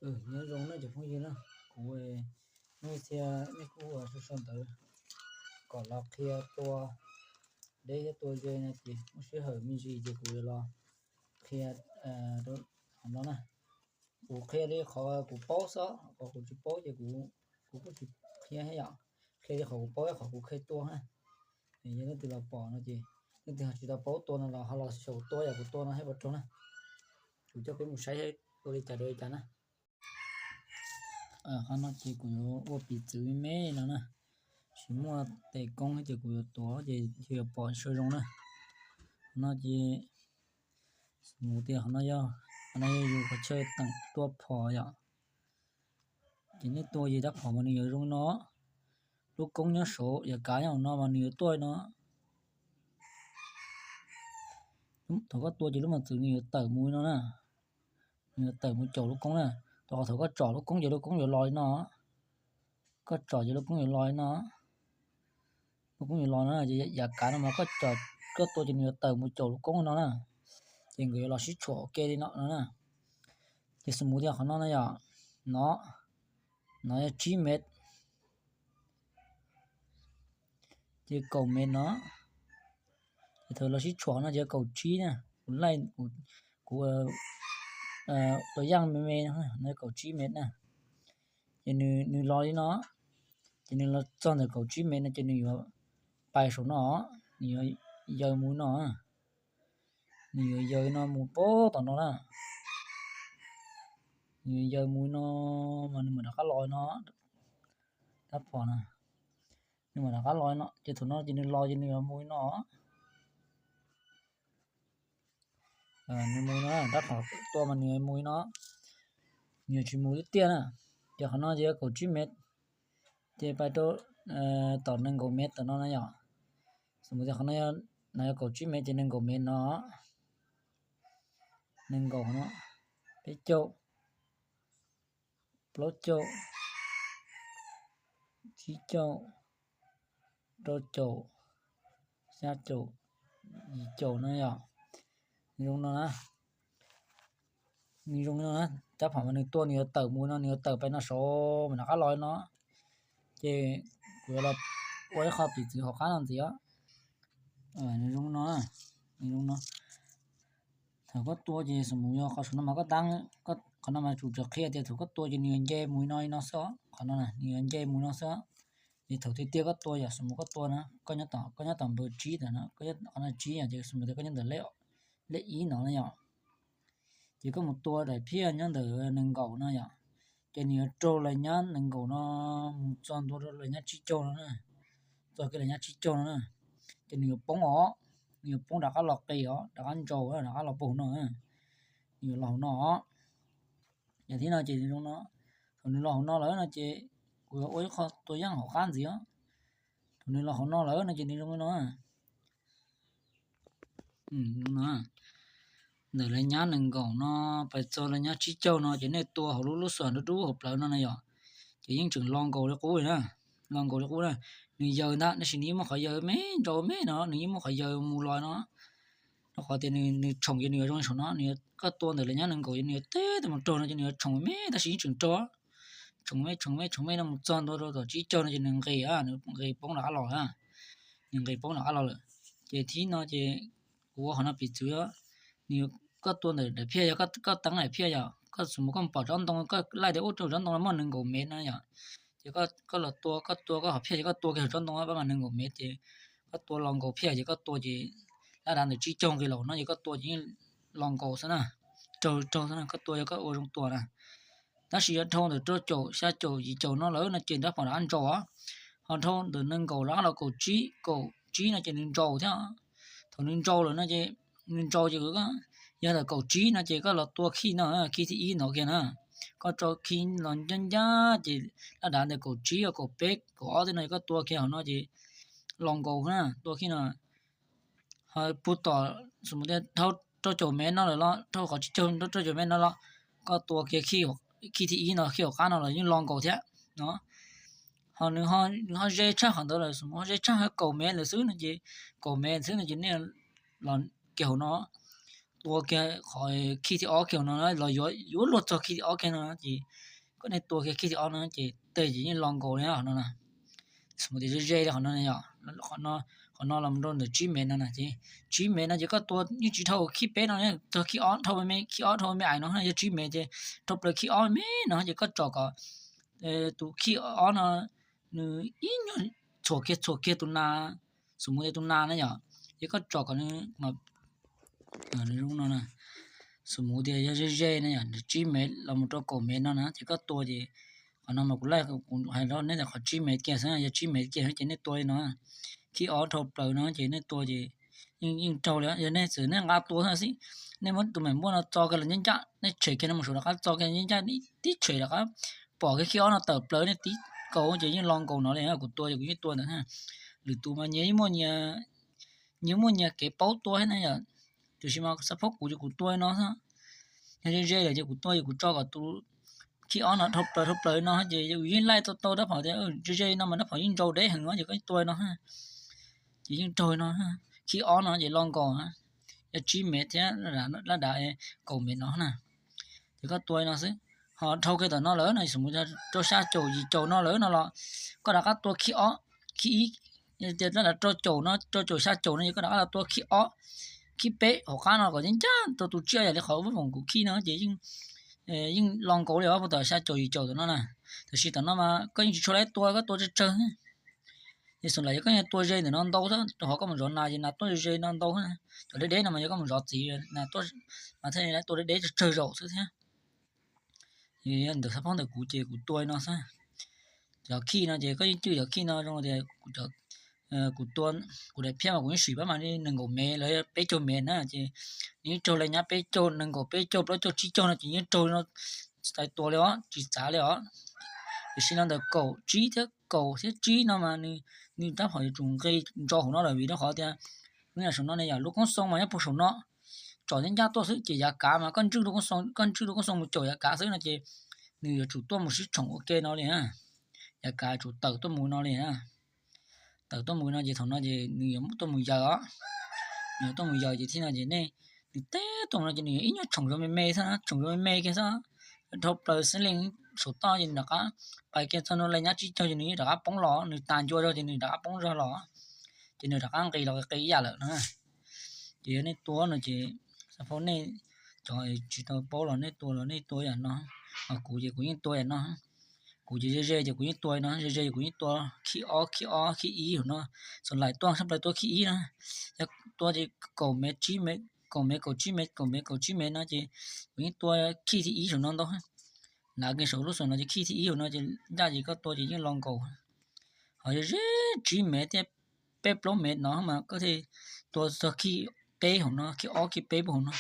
Nyob zoo na cov phooj ywg na, kuv hnub thiab nej kuj ua sau sau ntawv kom los qhia tua deb thiab tua ze no ces muaj sij hawm me ntsis ces kuv yuav los qhia qhov no na. Kuv qhia li qhov kuv paub xwb, qhov kuv tsis paub ces kuv kuj tsis qhia thiab yom. Qhia li qhov kuv paub thiab qhov kuv kheev tua na. Yog leej twg los pom no ces leej twg ho tsis tau paub tua no los ho los xyaum tua yam kuv tua no thiab puas raug na. Kuv coj peb mus saib tua li cas rau li cas na. Qhov no ces kuv yuav ua piv txwv me me no na, tsis muaj tes koob ces kuv yuav tuav ces thiaj yuav pom tsis zoo na. Qhov no ces xws mus tias qhov no yog, qhov no yog yus qhov chaw teem tua phom yom. Ces nej tua ces rab phom mas nws yuav zoo li no, lub koob nyob saud, yav kav nyob hauv no mas nws yuav tuaj li no. Thaum koj tua ces lub mos txwv nws yuav tawm mus li no na, nws yuav tawm mus caum lub koob na. Rau qhov thaum koj tsom lub koob ces lub koob yuav los li no, koj tsom ces lub koob yuav los li no, lub koob yuav los no ces yav kav no mas koj tua ces nws yuav tawm mus caum lub koob no na, ces nkawd yuav los sib tshuam ua ke li no no na. Ces xws mus tias qhov no na yom, no, no yog tsib mev, ces kaum mev no, ces thaum los sib tshuam no ces kaum tsib na, kuv laij, kuv tua yaj me me no kaum tsib mev na. Ces nws los li no, ces nws los txog ntawm kaum tsib mev no ces nws yuav pais saum no, nws yuav yaws mus li no, nws yuav yaws no mus pab tom no na, nws yuav yaws mus li no, mas nws mam rov qab los li no, rab phom na, nws mam rov qab los li no, ces thaum no ces nws los ces nws yuav mus li no, nws mus no, rab phom tua mas nws yuav mus li no, nws yuav tsis mus lwm tiaj na. Ces qhov no ces yog kaum tsib mev, ces pais rau tom nees nkaum mev tom no na yom. Xws mus tias qhov no, no yog kaum tsib mev ces nees nkaum mev no, nees nkaum no, peb caug, plaub caug, tsib caug, rau caum, xya caum, yim caum no yom. Nws zoo no na, nws zoo no na, rab phom mas nws tua nws yuav tawm mus no, nws yuav tawm pais no saud mas rov qab los no. Ces kuv yuav los ua ib qho piv txwv hauv qab no ntxiv. Nws zoo no, nws zoo no. Thaum koj tua ces xws mus yog qhov saum no mas koj tab, qhov no mas tsum tseem qhia tias thaum koj tua ces nws yuav nce mus li no li no xwb, qhov no nws yuav nce mus li no xwb. Ces thaum tiag tiag koj tua yom, xws mus koj tua na, koj nyob tom, koj nyob tom npawb tsib ntawm no, qhov no tsib yom, ces xws mus tias koj nyob ntawm lej ib no na yom. Ces koj mus tua daim phiaj nyob ntawm nees nkaum no yom, ces nws yuav raug lawv nyab nees nkaum no mus txog ntua rau lawv nyab tsib caug no na, txog kiag lawv nyab tsib caug no na, ces nws yuav poob os, nws yuav poob rov qab los qis os, rov qab ntsaus, rov qab los puag hauv no, nws yuav los hauv no os. Yog thiab no ces nws zoo no, thaum nws los hauv no lawm no ces kuv yuav ua ib qho tua yeej hauv qab ntxiv os. Thaum nws los hauv no lawm no ces nws zoo li no. Ntawm lawv nyab nees nkaum no pais txog lawv nyab tsib caug no ces nej tua hauv lub lub xuam dub dub hauv plawv no na yom, ces yeej tseem lo nkaus li qub li na, lo nkaus li qub na. Nws yaws ntag tab sis nws yeej muaj qhov yaws me ntsaus me no, nws yeej muaj qhov yaws mus los no. Rau qhov tias nws tshoom ces nws yuav zoo li saum no, nws, koj tua ntawm lawv nyab nees nkaum ces nws yuav teb tes mus raug no ces nws yuav tshoom me tab sis yeej tseem raug. Tshoom me tshoom me tshoom me no mus txog ntua rau tom tsib caug no ces nws nqis, nws nqis poob rov qab los lawm. Nws nqis poob rov qab los lawm. Ces thib no ces kuv ua qhov no piv txwv, nws, koj tua ntawm daim phiaj yog koj teeb daim phiaj yom, koj xws mus koj pom tsob ntoo koj laij tias ub tsob ntoo no muaj nees nkaum mev no yom, ces koj los tua, koj tua koj hom phiaj ces koj tua kiag hauv tsob ntoo pab mas nees nkaum mev ces koj tua los nkaus phiaj ces koj tua ces lab dav ntawm tsib caug nqis los no ces koj tua ces yeej los nkaus xwb na, raug raug xwb na, koj tua yog koj ua zoo tua na. Tab sis yog dhau ntawm rau caum xya caum yim caum no lawm no ces rab phom rov qab ntsaus os. Ho dhau ntawm nees nkaum rov qab los kaum tsib, kaum tsib no ces nws ntsaus thiab. Thaum nws ntsaus lawm no ces, nws ntsaus ces, yog ntawm kaum tsib no ces koj los tua khij no, khij thib ib no kiag na. Koj tso khij los ncaj ncaj ces lab dav ntawm kaum tsib, kaum peb, kaum ob tib no koj tua kiag hauv no ces los nkaus na, tua khij no. Ho puag tom, xws mus tias dhau rau caum mev no lawm los, dhau qhov tsib caug rau caum mev no los, koj tua kiag khij thib ib no, khij hauv qab no los yeej los nkaus thiab no. Ho nws, nws ho ze tshaj qhov ntawd lawm, xws mus ho ze tshaj kaum mev lawm xwb no ces, kaum mev xwb no ces nej los kiag hauv no, tua kiag qhov khij thib ob kiag no los yuav, yuav luag txog khij thib ob kiag no ces koj nej tua kiag khij thib ob no ces tej ces yeej lo nkaus li qhov no na. Xws mus tias ze ze li qhov no yom, qhov no los rau ntawm tsib mev no na ces tsib mev no ces koj tua yeej tsis dhau khij peb no, txog khij ob dhau me, khij ob dhau me ais no yog tsib mev ces dhau plaws khij ob me no ces koj tsom kom tus khij ob no nws ib nyuag txhuam kiag txhuam kiag tus nas, xws mus tias tus nas na yom, ces koj tsom kom nws no, xws mus tias yog ze ze na yom, tsib mev los mus rau kaum mev no na ces koj tua ces qhov no mas kuv laij kuv hais rau nej tias qhov tsib mev kiag xwb, yog tsib mev kiag ces nej tua li no, khij ob dhau plaws no ces nej tua ces yeej raug li. Yog nej txawm nej nqa tua xwb, nej muab tus me npuaj no txo kiag los ncaj ncaj, nej tshem kiag no mus saum rov qab txo kiag ncaj ncaj, tib tshem rov qab pom kiag khij ob no tawm plaws nej tib kaus ces yeej lo nkaus no li. Kuv tua ces kuv yeej tua ntawd. Lwm tus mas nyias muaj nyias, nyias muaj nyias kev paub tua thiab na yom, tiam sis mas xab phob kuv ces kuv tua li no xwb. Yog ze ze lawm ces kuv tua ces kuv tso kom tus khij ob no dhau plaws dhau plaws no ces yus yeej laij tau tau rab phom tias ze ze no mas rab phom yeej ntsau deb heev no ces koj tua li no ces yeej raug li no. Khij ob no ces lo nkaus, yog tsib mev thiab laj dav kaum mev no na. Ces koj tua li no xwb. Ho dhau kiag tom no lawm no, xws mus rau xya caum yim caum no lawm no los koj rov qab tua khij ob, khij ib, tias laj dav rau caum no, rau caum xya caum no ces koj rov qab los tua khij ob, khij peb hauv qab no kom ncaj ncaj tau tus tsiaj yam li qhov vab voom kuv khij no ces yeej lo nkaus li os, puag tom xya caum yim caum tom no na. Tiam sis tom no mas koj yeej tsis tshua laij tua, koj tua tsawg tsawg. Ces xws lam yog koj tua ze ntawm no ntau xwb, rau qhov koj mus zov nas ces nas tuaj ze ze no ntau xwb. Cov deb deb no mas yog koj mus zov txiv mas thiaj li tua deb deb tsawg tsawg zaum xwb thiab. Ntawm xab phob ntawm kuv ces kuv tua li no xwb. Cov khij no ces koj yeej cwj cov khij no zoo tias kuv tua, kuv daim phiaj mas kuv yeej sim pab mas li nees nkaum mev los peb caug mev na ces nws yeej raug li nyab peb caug, nees nkaum, peb caug, plaub caug, tsib caug no ces yeej raug li no, tsis txav tua li os, tsis txav li os. Tiam sis no ntawm kaum tsib thiab kaum thiab tsib no mas nws rab phom yuav tsum nqis ntso hauv no lawm vim rau qhov tias lub nyuam saum no ne yom, lub koob xoo mas nyob puag saum no, tsom ncaj ncaj tuaj xwb ces yav kav mas koj ntswj lub koob xoo mus caum yav kav xwb no ces nws yuav tsum tuaj mus sib tshoom ua ke no li na. Yav kav tsum tawm tuaj mus no li na. Tawm tuaj mus no ces thaum no ces nws yuav tuaj mus yaws os. Nws yuav tuaj mus yaws ces thiaj no ces nej, nws teb tuaj mus no ces nws yuav ib nyuag tshoom zog me me xwb, tshoom zog me me kiag xwb, dhau plaws xeeb leej saum toj ces nws rov qab pais kiag txog no li nyab tsib caug ces nws rov qab poob los, nws tas ncua zog ces nws rov qab poob zog los, ces nws rov qab nqis los qis ib yam lawm na. Ces yog nej tua no ces xab phob nej cov tsis tau paub los nej tua los nej tua yam no, ho kuv ces kuv yeej tua yam no. Kuv ces ze ze ces kuv yeej tua no, ze ze ces kuv yeej tua khij ob, khij ob, khij ib hauv no, xav laim tuaj sab plaws tua khij ib na. Yog tua ces kaum mev tsib mev, kaum mev kaum tsib mev, kaum mev kaum tsib mev no ces kuv yeej tua khij thib ib saum no ntau. Nav kiag saum lub xom no ces khij thib ib hauv no ces ncaj ces koj tua ces yeej lo nkaus. Ho ze ze tsib mev thiab peb plaub mev no mas koj thiaj tua txog khij peb hauv no, khij ob khij peb puag hauv no.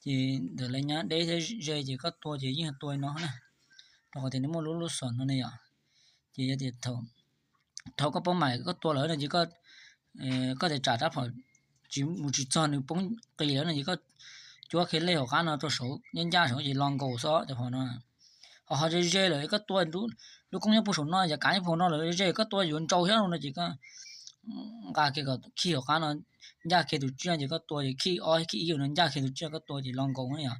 Ces ntawm lawv nyab deb thiab ze ces koj tua ces yeej tua li no na. Rau qhov tias nws muaj lub lub xom no ne yom. Ces yog tias thaum koj paub mais koj tua lawm no ces koj tias tsam rab phom tsis mus tsis txog nws poob qis lawm no ces koj cuab kiag lej hauv qab no rau saud ncaj ncaj saud ces lo nkaus xwb cov phom no. Ho ho ze ze lawm koj tua, lub koob nyob puag saum no, yav kav nyob puag no lawm, ze koj tua yuav ntsau thiab no ces koj nqa kiag kom khij hauv qab no ncaj kiag tus tsiaj ces koj tua ces khij ob khij ib no ncaj kiag tus tsiaj koj tua ces lo nkaus yom.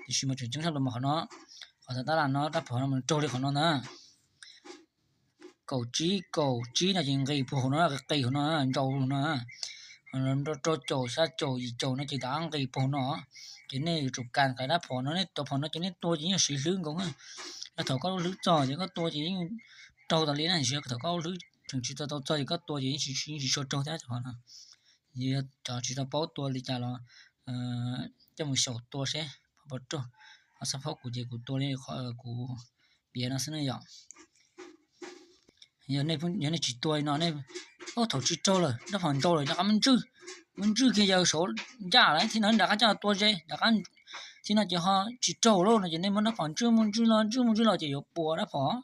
Tiam sis mas tseem ceeb tshaj plaws mas qhov no, qhov tab laj no rab phom no mas raug li qhov no ntag. Kaum tsib, kaum tsib no ces nqis puag hauv no, qis hauv no, ntsau hauv no. Rau caum xya caum yim caum no ces rov qab nqis puag hauv no. Ces nej yuav tsum kas rab phom no, nej rab phom no ces nej tua ces yeej siv hlwb nkaus. Yog thaum koj lub hlwb txog ces koj tua ces yeej raug tas li na, tiam sis thaum koj lub hlwb tseem tsis tau txog ces koj tua ces yeej tsis tshua raug thiab cov phom no. Yog cov tsis tau paub tua li cas los coj mus xyaum tua seb puas raug. Ho xab phob kuv ces kuv tua li qhov kuv piav no xwb na yom. Yog nej tsis tua li no, nej, thaum tsis raug lawm, rab phom ntsau lawm, rov qab muab ntswj, muab ntswj kiag yaws saud ncaj lawm thiab no rov qab coj tua ze rov qab. Thiab no ces ho tsis raug lawm no ces nej muab rab phom ntswj mus ntswj los ntswj mus ntswj los ces yuav puas rab phom.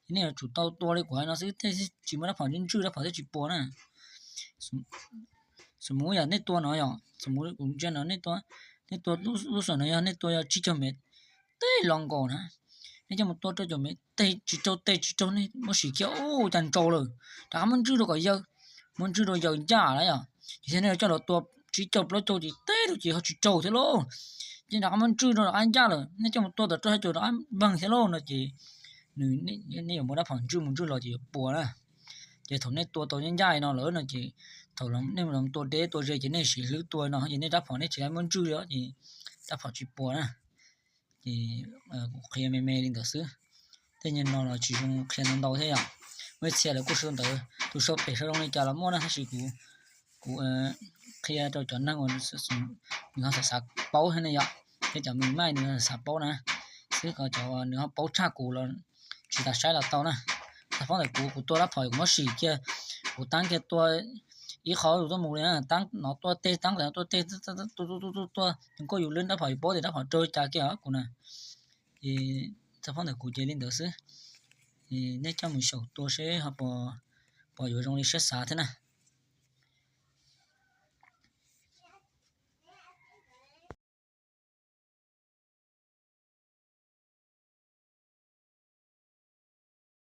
Ces nej yuav tsum tau tua li kuv hais no xwb, tsis muab rab phom ntswj, rab phom thiaj tsis puas na. Xws mus yog nej tua no yom, xws mus kuv ntsia no nej tua, nej tua lub xom no yog nej tua yog tsib caug mev, tej lo nkaus na. Nej coj mus tua rau caum mev, tej tsis raug, tej tsis raug, nej muab sim kiag ua cas ntsau lawm, rov qab muab ntswj rau kom yaws, muab ntswj rau yaws ncaj lawm yom. Ces thiaj nej coj los tua tsib caug plaub caug ces teb rau ces ho tsis raug thiab lauj. Ces rov qab muab ntswj rau rov qab ncaj lawm, nej coj mus tua tom rau hab caum rov qab npeeg thiab lauj no ces nws, nej yuav muab rab phom ntswj mus ntswj los ces yuav puas na. Ces thaum nej tua tau ncaj ncaj no lawm no ces thaum nej mus tua deb tua ze ces nej siv hlwb tua no ces nej rab phom nej tsis muab ntswj os ces rab phom tsis puas na. Ces kuv qhia me me li ntawd xwb. Tej nyuag no los tsis zoo qhia ntau ntau thiab yom. Muaj ib txhia lawv kuj sau ntawv, tus sau pem sau zoo li cas los muaj na, tab sis kuv, kuv qhia rau cov neeg uas nws ho xav xav paub thiab ne yom, thiab cov me maij nws ho xav paub na, xwb ho cov nws ho paub tshaj kuv los tsis tas saib los tau na. Tag poob ntawm kuv, kuv tua rab phom kuv muab sim kiag, kuv tab kiag tua ib qho tus tuaj mus li na, tab no tuaj teg, tab ntawm no tuaj teg, tuaj tuaj tuaj tuaj, kuj yus lwb rab phom yus paub tias rab phom raug cas kiag kuv na. Ces tag poob ntawm kuv ces li ntawd xwb. Nej coj mus xyaum tua seb ho puas yuav zoo li siab xav thiab na.